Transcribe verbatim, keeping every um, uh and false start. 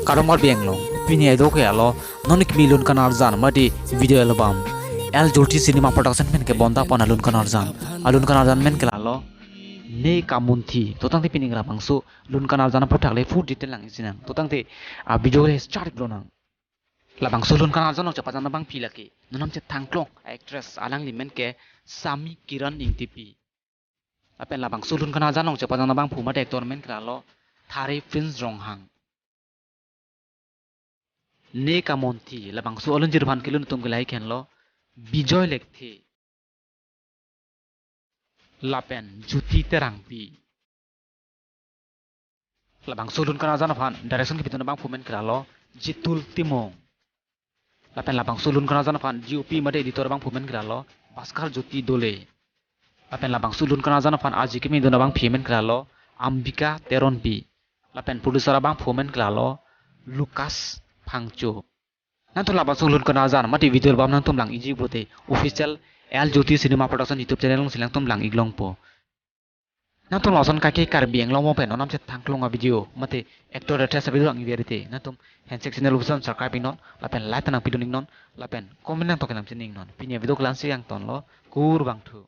Kardom Karbi Anglong, pini aidok ke alo, non kimi lun kanarjan mate video album L Jyoti Cinema Production pen ke bonta pon alun kanarjan. Alun kanarjan pen ke lalo, Ne Kamunthi. To tangte pini labangso lun kanarjan aphuthak le full detail lang isi nang. To tangte a video le start lonang. Labangso lun kanarjan along chepajang abangpi lake, non namchethan klong actress, alangli men ke Sami Kiran Engtipi. Lapen labangso lun kanarjan along chepajang abangphu mate actor men ke lalo Thare Prince Ronghang. Ne Kamunthi, labangso alunjir aphan kelun atum ke lahei henlo, Bijoy Lekthe lapen Jyoti Terangpi. Labangso lun kanarjan aphan direction kepidun abangphu men ke lalo Jitul Timung. Lapen labangso lun kanarjan aphan D O P mate editor abangphu men ke lalo Bhaskar Jyoti Dole. Lapen labangso lun kanarjan aphan arje kemedun abangpi men ke lalo Ambika Teronpi. Lapen producer abangphu men ke lalo Lucas Phangcho. Nangtum labangso lun kanarjan mate video album nangtum lang-ikji pulote official L Jyoti Cinema Production YouTube channel along si nangtum lang-ik longpo. Nangtum lason kake Karbi Anglong mo pen non namchethan klong a video mate actor actress a video lang-ik veri te, nangtum handshake channel upuson subscribe iknon, lapen like ta nangpidun iknon, lapen comment nangtok ke nangchini iknon. Pini a video ke la-ansi ingtonlo, kurvangthu.